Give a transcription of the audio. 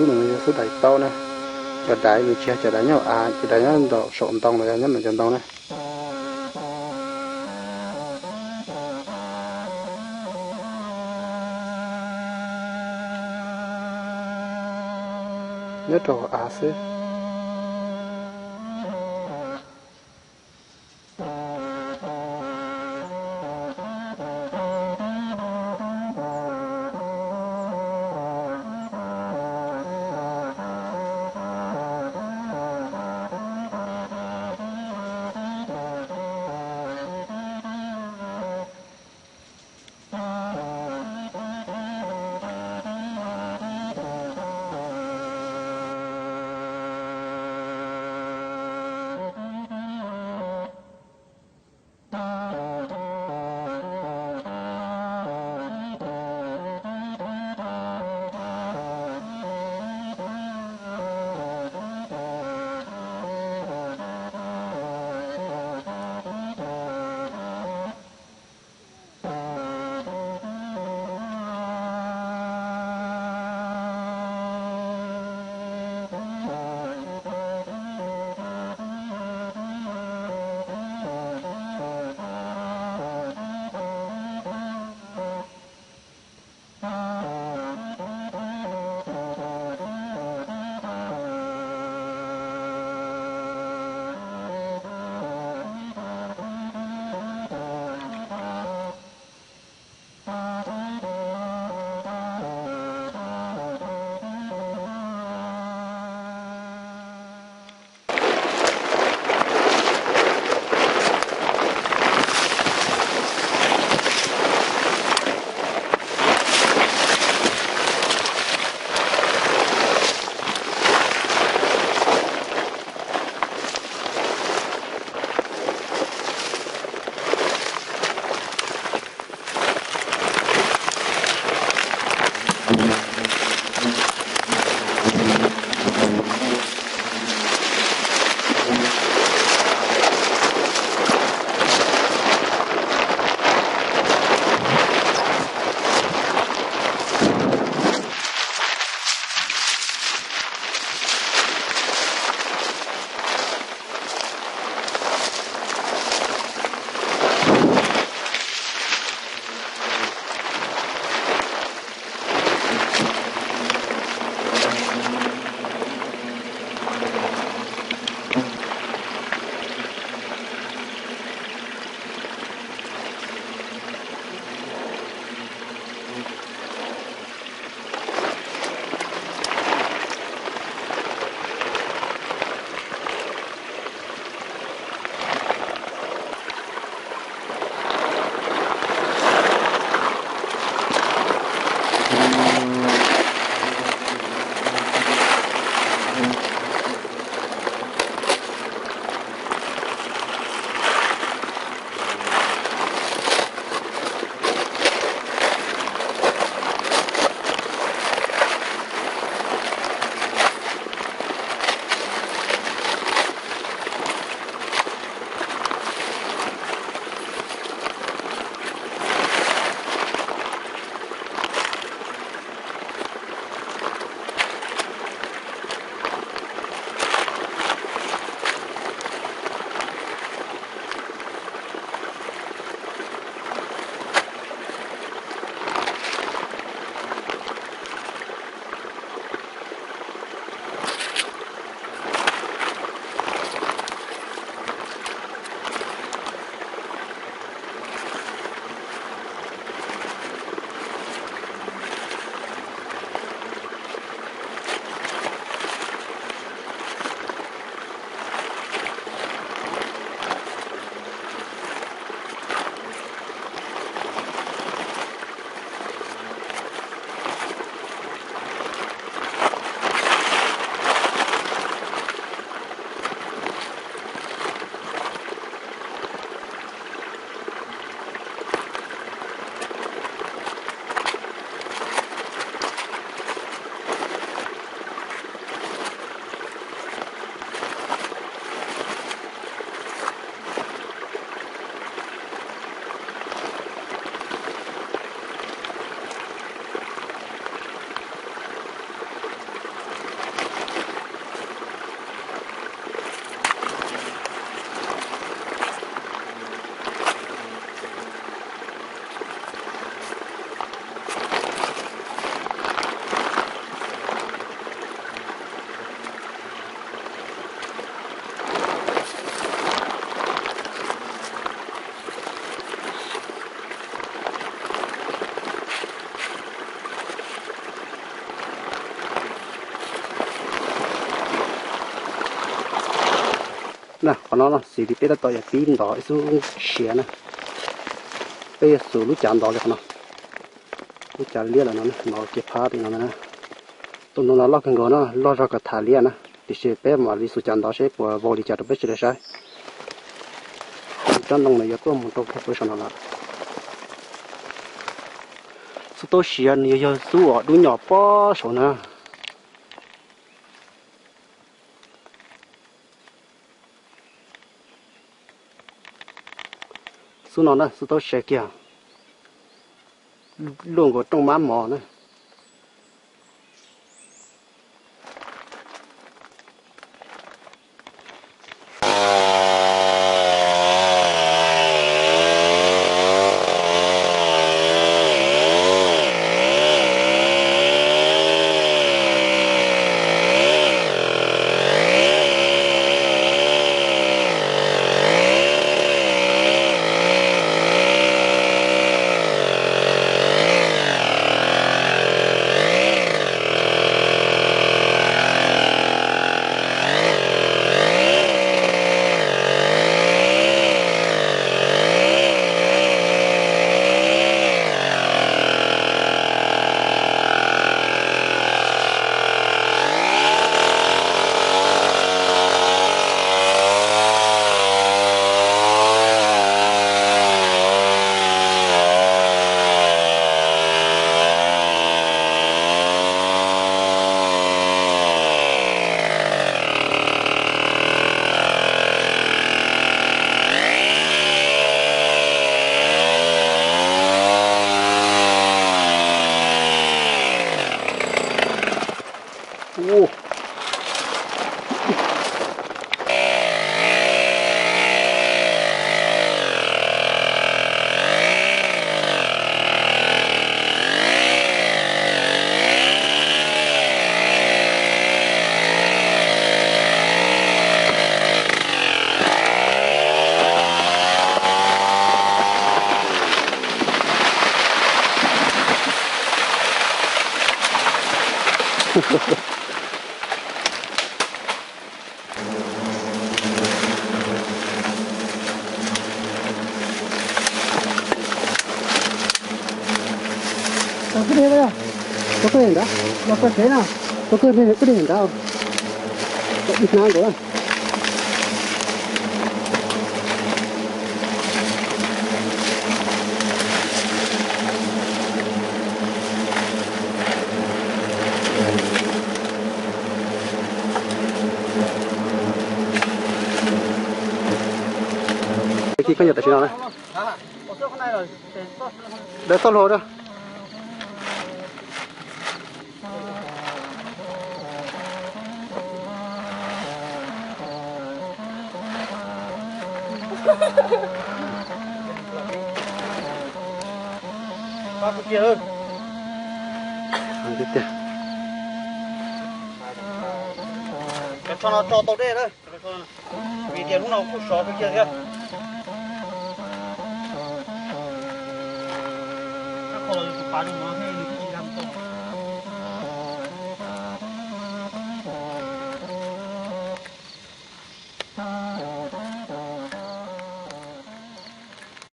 Xub no yog xub dais taub na. Cov dais nws tsis yog cov dais nyob hauv av, cov dais nyob ntawm saum ntoo los yog nyob ntawm cov ntoo na. Nyob rau hauv av xwb. Na, qhov no no xws li peb tab tom yuav pib ntov ib xub siav na. Peb yuav xus lub cav ntov li qhov no. Lub cav liab lawm no, ntov kiag phab tim no na. Tus ntoo no loj kawg nkaus na, loj zog kom tham liab na. Tiam sis peb mam li xus cav ntov seb puas vau li cas rau peb sawv daws saib. Tsob ntoo no yuav tuaj mus rau puag saum no lawm. Xub taub siav nws yog, yog xub uas dub nyom pob saum na. Xub no na, xub taub siav kiag, luaj nkaus rooj mab mos na. Tau kwj deg, tau kwj deg ntawd, los koj tsev na, tau kwj deg ntawd, ib hnab nkaus na. Khi koj nyob tam sim no na. Dawb txoj hlua rau. Tiag tiag. Cov tsho no tso tau dej lawm. Vim tias hnub no kuj sov kawg kiag thiab.